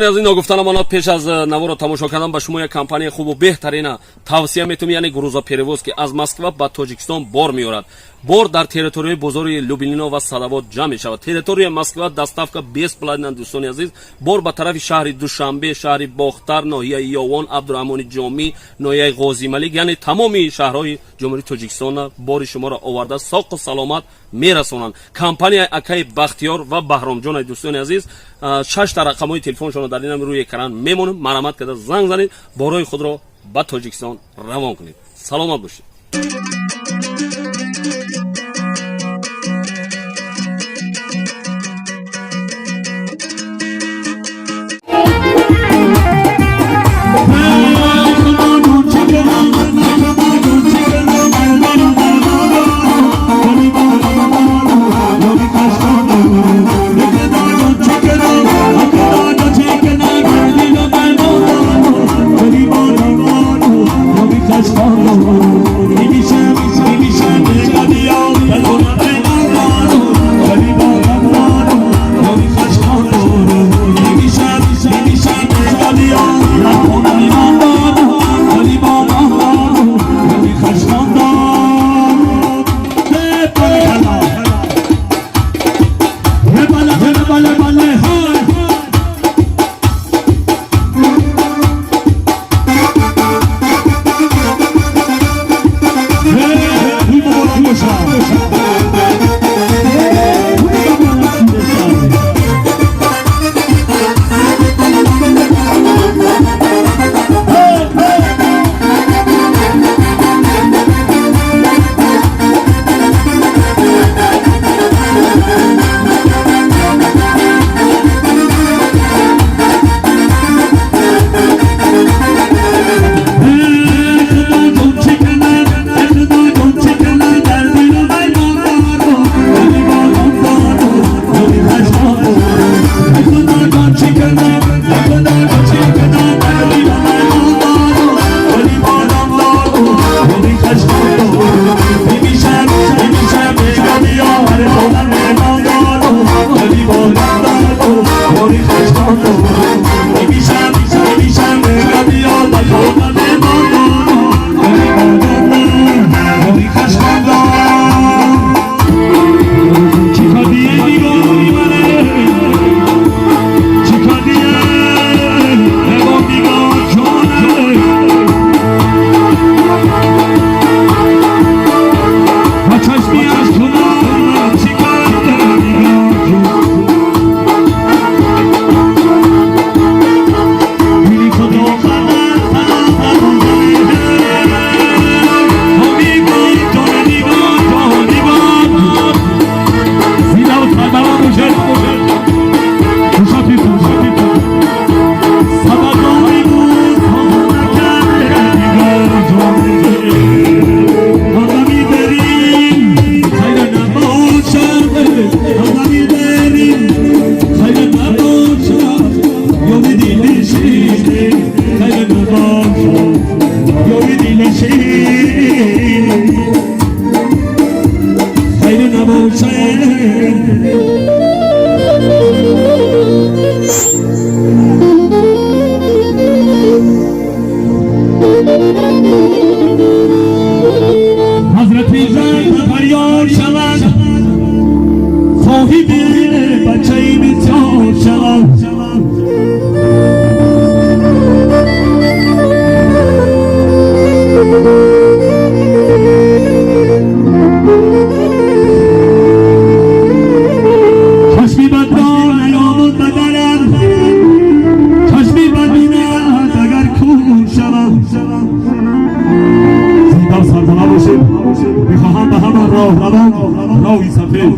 Аз ин ногуфта намонад, пеш аз наворо тамошо кардан ба шумо як компанияи хубу беҳтарина тавсия метавонем, яъне грузоперевоз, ки аз Москва ба Тоҷикистон бор меорад. Бор дар территорияи бозори Люблино ва Садовод ҷамъ мешавад. Территорияи Москва доставка бесплатна. Дӯстони азиз, бор ба тарафи шаҳри Душанбе, шаҳри Бохтар, ноҳияи Ёвон, Абдураҳмони Ҷомӣ, ноҳияи Ғозималик, яъне тамоми шаҳрҳои Ҷумҳурии Тоҷикистона бори шуморо оварда, соқу саломат мерасонанд. Компанияи акаи Бахтиёр ва Баҳромҷон. Дӯстони азиз, шашта рақамҳои телефоншонро дар инам рӯи экран мемонем. Марҳамат карда занг занед, борҳои худро ба Тоҷикистон равон кунед. Саломат бошед. Ҳазрати зан фарёд шавад, соҳиби бачаи бисёр шавад. Чашми бадро наёмуд ба дарам, чашми бад бинад, агар кӯр шавад. Зинда сарбаланд бошед. Мехоҳам ба ҳама роҳравон роҳи сафед,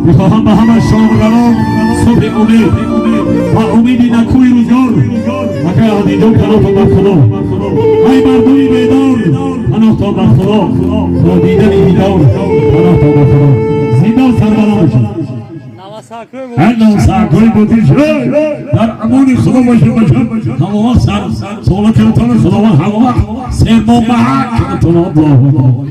мехоҳам ба ҳама шомравон субҳи умед ва умеди накӯи рӯзгор. Акай Ҳадиҷон, канотон бар Худо. Ай мардуми бедор, паноҳтон бар Худо, то дидани дидор, паноҳтон бар Худо. Зинда сарбаланд бошед. Ҳар саакҳои ботил шуд, дар амони Худо бошед. Ҳама вақт сар солакатон Худованд ҳама вақт сермомаҳак кунатон. Аллоҳу.